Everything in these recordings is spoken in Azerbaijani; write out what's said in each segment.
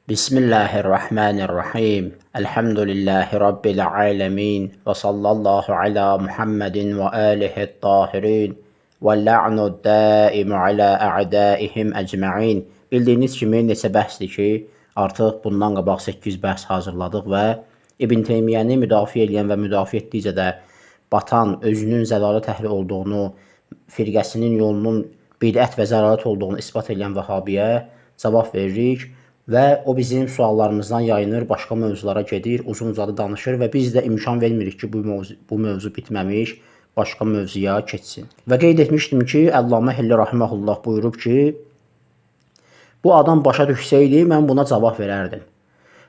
Bismillahirrahmanirrahim. Elhamdülillahi Rabbil alemin. Və sallallahu ala Muhammedin və alihi tahirin. Və la'nu daimu ala a'daihim ecma'in. Bildiyiniz kimi neçə bəhsdir ki, artıq bundan qabaq 8 bəhs hazırladıq və İbn Teymiyəni müdafiə edən və müdafiə etdikcə də batan, özünün zəlalət əhli olduğunu, firqəsinin yolunun bidət və zəlalət olduğunu isbat edən Vəhabiyə cavab veririk və o bizim suallarımızdan yayınır, başqa mövzulara gedir, uzun-uzadı danışır və biz də imkan vermirik ki, bu mövzu bitməmiş başqa mövzuya keçsin. Və qeyd etmişdim ki, Əllamə Hilli rahimehullah buyurub ki, bu adam başa düşsəydi, mən buna cavab verərdim.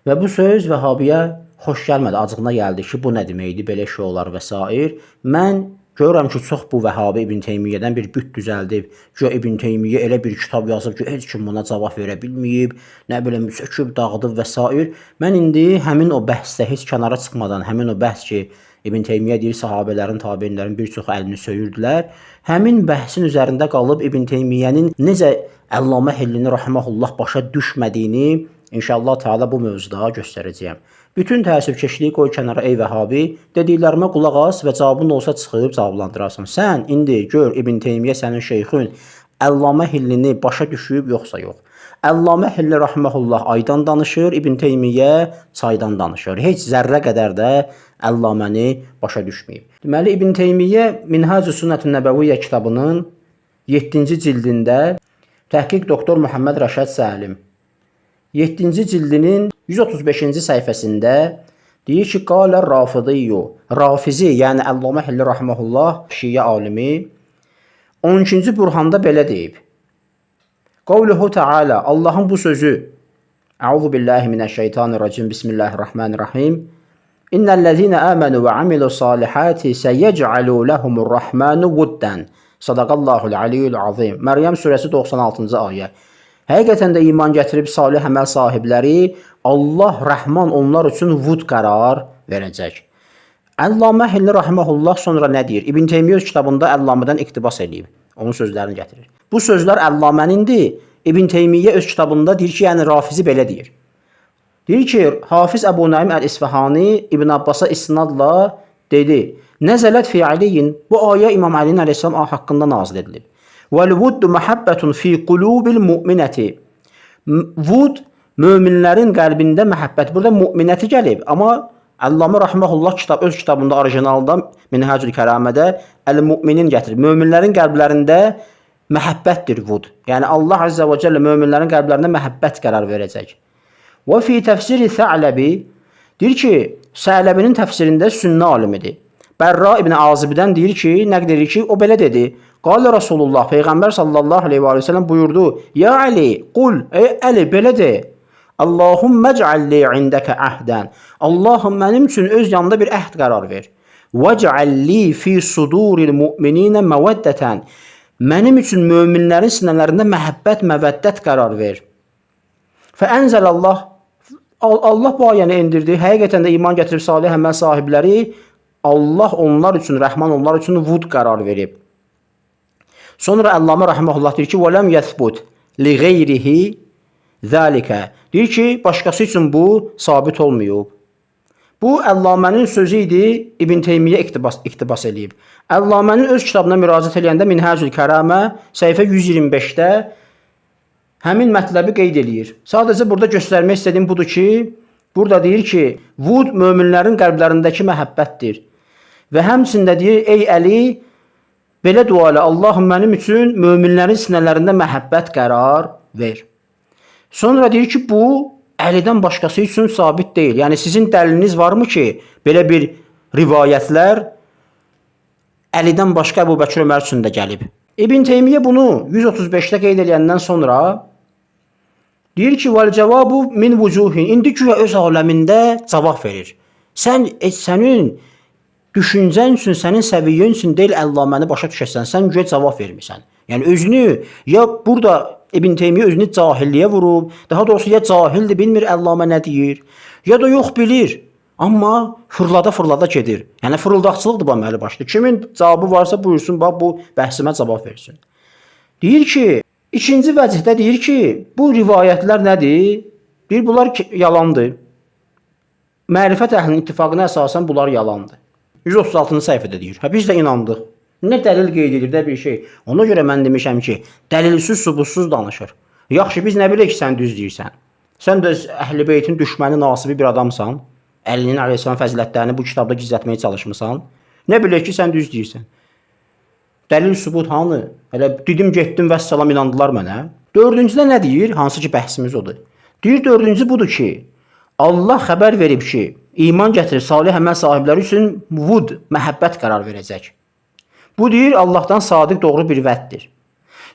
Və bu söz Vəhabiyə xoş gəlmədi, acığına gəldi ki, bu nə deməkdir, belə şey olar və sair. Mən görürəm ki, çox bu Vəhabi İbn Teymiyədən bir büt düzəldib. Güya İbn Teymiyyə elə bir kitab yazıb ki, heç kim buna cavab verə bilməyib, nə bilim söküb dağıdıb və sair. Mən indi həmin o bəhsdə heç kənara çıxmadan, həmin o bəhs ki, İbn Teymiyyə deyir sahabələrin, tabeinlərin bir çoxu əlini söyürdülər. Həmin bəhsin üzərində qalıb İbn Teymiyənin necə Əllamə Hillini rahimehullah başa düşmədiyini inşallah Teala bu mövzuda göstərəcəyəm. Bütün təəssübkeşliyi qoy kənara, ey Vəhabi, dediklərimə qulaq as və cavabın olsa çıxıb cavablandırarsan. Sən indi gör İbn Teymiyyə, sənin şeyxün, Əllamə Hillini başa düşüb yoxsa yox. Əllamə Hilli rahimehullah aydan danışır, İbn Teymiyyə çaydan danışır. Heç zərrə qədər də Əllaməni başa düşməyib. Deməli, İbn Teymiyyə Minhacü Sünnətün Nəbəviyyə kitabının 7-ci cildində, təhqiq doktor Məhəmməd Rəşad Səlim, 7-ci cildinin 135-ci səhifəsində deyir ki, qalə Rafidiyyu, Rafizi, yəni Əllamə Hilli rahimehullah, şiə alimi 12-ci burhanda belə deyib. Qavluhu Teala, Allahın bu sözü. Euzu billahi mineşşeytanirracim. Bismillahirrahmanirrahim. İnnellezine amenu ve amilu salihati seyec'alu lehumur rahmanu vuddan. Sadaqallahul aliyyul azim. Məryəm surəsi 96-cı ayə. Həqiqətən də iman gətirib salih əməl sahibləri, Allah Rəhman onlar üçün vud qərar verəcək. Əllamə Hilli rahimehullah sonra nə deyir? İbn Teymiyyə öz kitabında Əllamədən iqtibas eləyib. Onun sözlərini gətirir. Bu sözlər Əllamənindir. İbn Teymiyyə öz kitabında deyir ki, yəni Rafizi belə deyir. Deyir ki, Hafiz Əbu Naim Əl-İsfahani İbn Abbasa isnadla dedi: "Nəzələt fi Aliyin." Bu ayə İmam Əlinin əleyhissalam haqqında nazil edilib. Vel vuddu məhəbbətun fi qulubil mu'minəti. Vud möminlərin qəlbində məhəbbət. Burada mu'minəti gəlib, amma Əllamə rahimehullah öz kitabında orijinalda Minhacül Kəramədə əl-müminin gətirib. Möminlərin qəlblərində məhəbbətdir vud. Yəni Allah azza və cəllə möminlərin qəlblərində məhəbbət qərar verəcək. Və fi təfsiri Sa'ləbi, deyir ki, Sa'ləbinin təfsirində sünnə alimidir. Bərra ibn Azibdən deyir ki, nəql edir ki, o belə dedi: Qalə Rasulullah, Peyğəmbər sallallahu əleyhi və səlləm buyurdu: Ya Ali, qul, ey Əli, belə de. Allahümmə ec'al li indəkə əhdən. Allahım, mənim üçün öz yanında bir əhd qərar ver. Vec'al li fi suduril mu'mininə məvəddətən. Mənim üçün möminlərin sinələrində məhəbbət, məvəddət qərar ver. Fəənzəlallah, Allah bu ayəni endirdi. Həqiqətən də iman gətirib salih əməl sahibləri, Allah onlar üçün, Rəhman onlar üçün vud qərar verib. Sonra Əllamə rahimehullah deyir ki, "Və ləm yəthbut li qeyrihi zəlikə." Deyir ki, başqası üçün bu sabit olmayıb. Bu Əllamənin sözü idi, İbn Teymiyyə iqtibas eləyib. Əllamənin öz kitabına müraciət eləyəndə Minhacül Kəramə səhifə 125-də həmin mətləbi qeyd eləyir. Sadəcə burada göstərmək istədiyim budur ki, burada deyir ki, vud möminlərin qəlblərindəki məhəbbətdir. Və həmçində deyir, ey Əli, belə dua elə, Allahım, mənim üçün möminlərin sinələrində məhəbbət qərar ver. Sonra deyir ki, bu Əlidən başqası üçün sabit deyil. Yəni sizin dəliliniz varmı ki, belə bir rivayətlər Əlidən başqa Əbu Bəkir, Ömər üçün də gəlib? İbn Teymiyyə bunu 135-də qeyd eləyəndən sonra deyir ki, "Vel cevabu min vucuhin." İndi güya öz aləmində cavab verir. Sənin düşüncən üçün, sənin səviyyən üçün deyil Əllaməni başa düşəsən, sən güya cavab vermisən. Yəni özünü ya burada İbn Teymiyyə özünü cahilliyə vurub, daha doğrusu ya cahildir, bilmir Əllamə nə deyir, ya da yox, bilir. Amma fırlada fırlada gedir. Yəni fırıldaqçılıqdır bu əməli başlı. Kimin cavabı varsa buyursun, bax bu bəhsimə cavab versin. Deyir ki, ikinci vəcihdə deyir ki, bu rivayətlər nədir? Deyir, bunlar yalandır. Mərifət əhlinin ittifaqına əsasən bunlar yalandır. 136-cı səhifədə deyir. Hə, biz də inandıq. Nə dəlil qeyd edir də bir şey. Ona görə mən demişəm ki, dəlilsiz, sübutsuz danışır. Yaxşı, biz nə bilək ki, sən düz deyirsən. Sən də Əhl-i Beytin düşməni, nasibi bir adamsan. Əlinin əleyhissalam fəzilətlərini bu kitabda gizlətməyə çalışmısan. Nə bilək ki, sən düz deyirsən. Dəlil, sübut hanı? Hələ dedim, getdim, vəssalam, inandılar mənə. Dördüncüdə nə deyir? Hansı ki, bəhsimiz odur. Deyir, dördüncü budur ki, Allah xəbər verib ki, iman gətirib salih əməl sahibləri üçün vud, məhəbbət qərar verəcək. Bu deyir, Allahdan sadiq doğru bir vəddir.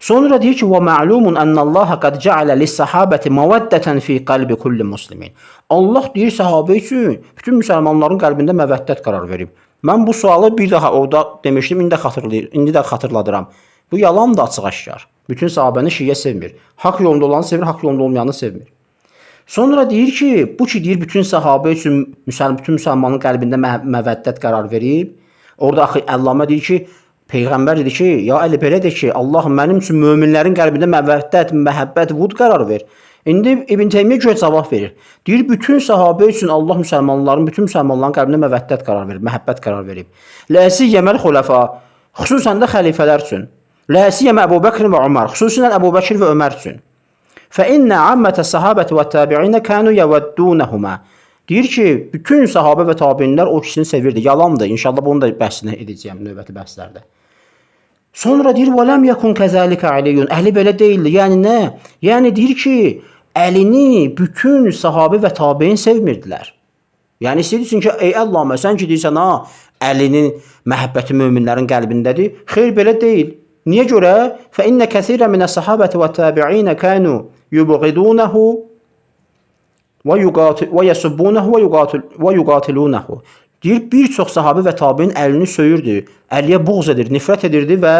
Sonra deyir ki, və ma'lumun ennallaha qad ca'ala lis-sahabati mawaddatan fi qalbi kulli muslimin. Allah deyir səhabə üçün bütün müsəlmanların qəlbində məvəddət qərar verib. Mən bu sualı bir daha orada demişdim, indi də xatırlayır, indi də xatırladıram. Bu yalandır açıq-aşkar. Bütün səhabəni şiə sevmir. Haqq yolunda olanı sevir, haqq yolunda olmayanı sevmir. Sonra deyir ki, bu ki deyir bütün səhabə üçün bütün müsəlmanın qəlbində məvəddət qərar verib. Orada axı Əllamə deyir ki, Peyğəmbər dedi ki, ya Əli belə de ki, Allah mənim üçün möminlərin qəlbində məvəddət, məhəbbət, vud qərar ver. İndi İbn Teymiyyə görə cavab verir. Deyir, bütün səhabə üçün Allah müsəlmanların, bütün müsəlmanların qəlbində məvəddət qərar verib, məhəbbət qərar verib. Ləsi yəməl xuləfa, xüsusən də xəlifələr üçün. Ləsi yəmə Əbu Bəkr və Ömər, xüsusən Əbu Bəkr və Ömər üçün. Fə innə ammətə səhabəti və təbiinə kənu yəvəddunəhumə. Deyir ki, bütün səhabə və tabiinlər o ikisini sevirdi. Yalandır. İnşallah bunu da bəhsini edəcəyəm növbəti bəhslərdə. Sonra deyir, وَلَمْ يَكُنْ كَذَٰلِكَ عَلِيٌّ. Əli belə deyildi. Yəni nə? Yəni deyir ki, Əlini bütün sahabə və tabiin sevmirdilər. Yəni istəyirsin ki, ey Əllamə, sən ki deyirsən, ha, Əlinin məhəbbəti möminlərin qəlbindədir. Xeyr, belə deyil. Niyə görə? فَإِنَّ كَثِيرًا مِنَ الصَّحَابَةِ وَالتَّابِعِينَ كَانُوا يُبْغِضُونَهُ وَيَسُبُّونَهُ وَيُقَاتِلُونَهُ. Deyir, bir çox sahabə və tabiin Əlini söyürdü, Əliyə buğz edir, nifrət edirdi və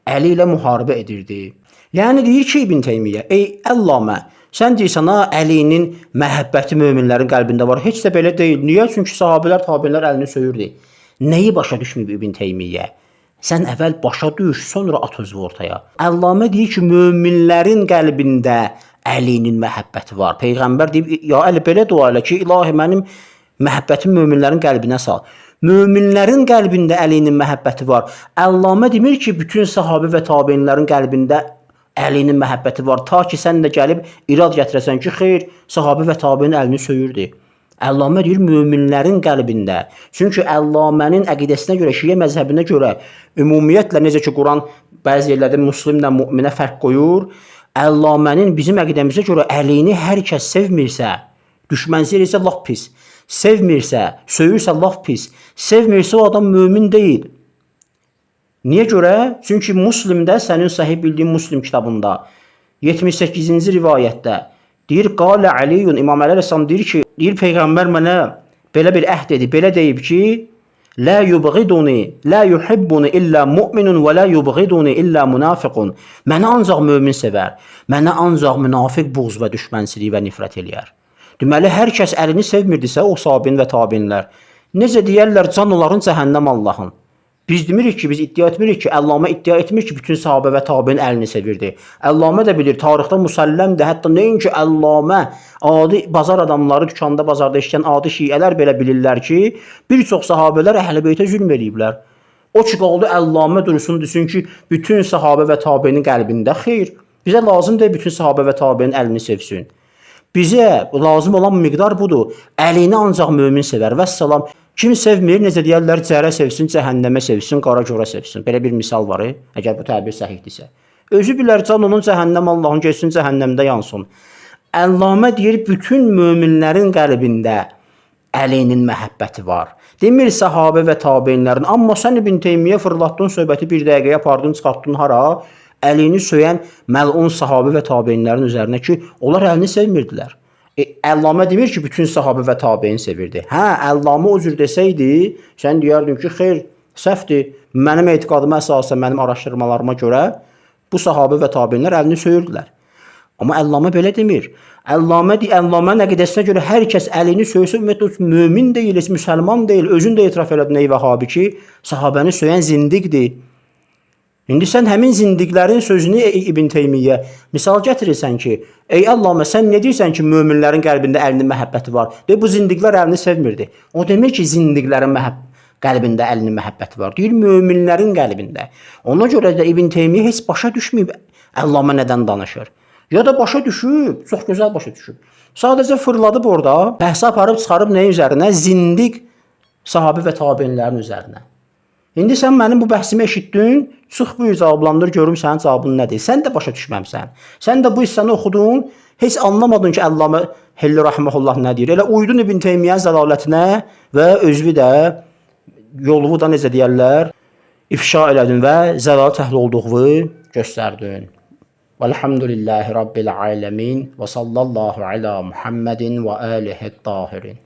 Əli ilə müharibə edirdi. Yəni deyir ki, İbn Teymiyyə, ey Əllamə, sən deyirsən, ha, Əlinin məhəbbəti möminlərin qəlbində var. Heç də belə deyil. Niyə? Çünki sahabələr, tabiinlər Əlini söyürdü. Nəyi başa düşməyib İbn Teymiyyə? Sən əvvəl başa düş, sonra at özü ortaya. Əllamə deyir ki, möminlərin qəlbində Əlinin məhəbbəti var. Peyğəmbər deyib, ya Əli belə dua elə ki, ilahi mənim məhəbbətim möminlərin qəlbinə sal. Möminlərin qəlbində Əlinin məhəbbəti var. Əllamə demir ki, bütün sahabə və tabiinlərin qəlbində Əlinin məhəbbəti var. Ta ki, sən də gəlib irad gətirəsən ki, xeyr, sahabə və tabiin Əlini söyürdü. Əllamə deyir, möminlərin qəlbində. Çünki Əllamənin əqidəsinə görə, şiə məzhəbinə görə ümumiyyətlə, necə ki, Quran bəzi yerlərdə müslimlə müminə fərq qoyur, Əllamənin bizim əqidəmizə görə Əlini hər kəs sevmirsə, düşmənçilik edirsə lap pis. Sevmirsə, söyürsə lap pis. Sevmirsə o adam mömin deyil. Niyə görə? Çünki Müslimdə, sənin səhih bildiyin Müslim kitabında 78-ci rivayətdə deyir, Qalə Əliyun, İmam Əli əleyhissalam deyir ki, deyir Peyğəmbər mənə belə bir əhd edib, belə deyib ki, Lə yubğiduni, lə yuhibbuni illə mu'minun və lə yubğiduni illə münafiqun. Mənə ancaq mömin sevər, mənə ancaq münafiq buğz və düşmənçilik və nifrət eləyər. Deməli, hər kəs Əlini sevmirdisə, o sabin və tabinlər, necə deyərlər, can onların cəhənnəm Allahın. Biz demirik ki, biz iddia etmirik ki, Əllamə iddia etmir ki, bütün sahabə və tabiin Əlini sevirdi. Əllamə də bilir, tarixdə müsəlləmdir. Hətta nəinki Əllamə, adi bazar adamları, dükanda, bazarda işləyən adi şiələr belə bilirlər ki, bir çox sahabələr Əhl-i Beytə zülm eləyiblər. O ki, qaldı Əllamə dursun, desin ki, bütün sahabə və tabiinin qəlbində xeyr. Bizə lazım deyil bütün sahabə və tabiinin əlini sevsin. Bizə lazım olan miqdar budur. Əlini ancaq mömin sevər. Vəssalam. Kim sevmir, necə deyərlər, cərə sevsin, cəhənnəmə sevsin, qara görə sevsin. Belə bir misal var, əgər bu təbir səhihdirsə. Özü bilər, can onun cəhənnəm Allahın getsin, cəhənnəmdə yansın. Əllamə deyir, bütün möminlərin qəlbində Əlinin məhəbbəti var. Demir səhabə və tabeinlərin. Amma sən İbn Teymiyyə fırlatdın söhbəti bir dəqiqəyə apardın, çıxartdın hara? Əlini söyən məlun sahabə və tabeinlərin üzərinə ki, onlar Əlini sevmirdilər. Əllamə demir ki, bütün sahabə və tabein sevirdi. Hə, Əllamə o cür desəydi, sən deyərdin ki, xeyr, səhvdir. Mənim etiqadıma əsasən, mənim araşdırmalarıma görə bu sahabə və tabeinlər Əlini söyürdülər. Amma Əllamə belə demir. Əllamənin əqidəsinə görə hər kəs Əlini söysə, ümumiyyətlə mömin deyil, heç müsəlman deyil. Özün də etiraf elədin ey Vəhabi ki, sahabəni söyən zindiqdir. İndi sən həmin zindiqlərin sözünü ey İbn Teymiyyə misal gətirirsən ki, ey Əllamə, sən nə deyirsən ki, möminlərin qəlbində Əlinin məhəbbəti var? De bu zindiqlər Əlini sevmirdi. O demir ki, zindiqlərin qəlbində Əlinin məhəbbəti var. Deyir möminlərin qəlbində. Ona görə də İbn Teymiyyə heç başa düşməyib Əllamə nədən danışır. Ya da başa düşüb, çox gözəl başa düşüb. Sadəcə fırladıb orada, bəhsi aparıb çıxarıb nəyin üzərinə? Zindiq sahabi və tabeinlərin üzərinə. İndi sən mənim bu bəhsimi eşitdin, çıx buyur cavablandır, görüm sənin cavabın nədir. Sən də başa düşməmsən. Sən də bu hissəni oxudun, heç anlamadın ki, Əllamə Hilli rahmehullah nə deyir. Elə uydun İbn Teymiyyə zəlalətinə və özünü də yoluvu da necə deyərlər, ifşa elədin və zəlalət əhli olduğunu göstərdin. Velhamdülillahi Rabbil alemin və sallallahu ala Muhammedin və alihi tahirin.